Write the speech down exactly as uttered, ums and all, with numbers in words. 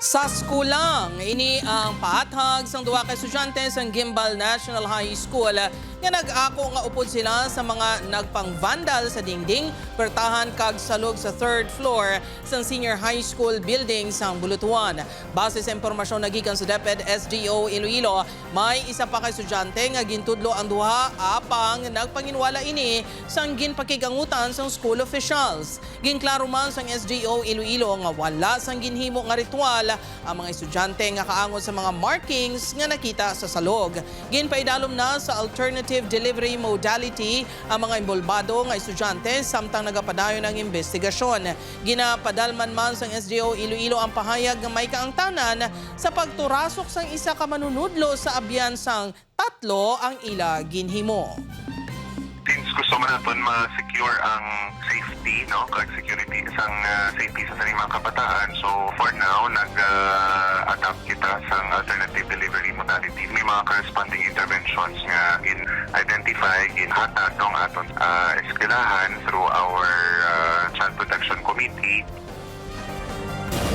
Sa eskwela, ini ang paathag sang duha ka estudyante sang Guimbal National High School nga nag-ako nga upod sila sa mga nagpang-vandal sa dingding, pertahan kag salog sa third floor sang Senior High School building sang Bulutuan. Base sa impormasyon na gikan sa DepEd S D O Iloilo, may isa pa ka estudyante nga gintudlo ang duha apang nagpanginwala ini sang ginpakig-angutan sang school officials. Ginklaro man sang S D O Iloilo nga wala sang ginhimo nga ritual ang mga estudyante nga kaangot sa mga markings nga nakita sa salog. Ginpaidalom na sa alternative delivery modality ang mga inbolbado nga estudyante samtang nagapadayon ang imbestigasyon. Ginapadalman man sang S D O Iloilo ang pahayag nga may kaangtanan sa pagturasok sang isa ka manunudlo sa abyan sang tatlo ang ila ginhimo. Since gusto man naton ma-secure ang safety, no, kag security sang, ah, safety sa sining mga kabataan, so for now nag-adapt kita sang alternative delivery modality. May mga corresponding interventions nga gin-identify, ginhatag, no, nga aton, ah, eskwelahan through our, ah, Child Protection Committee.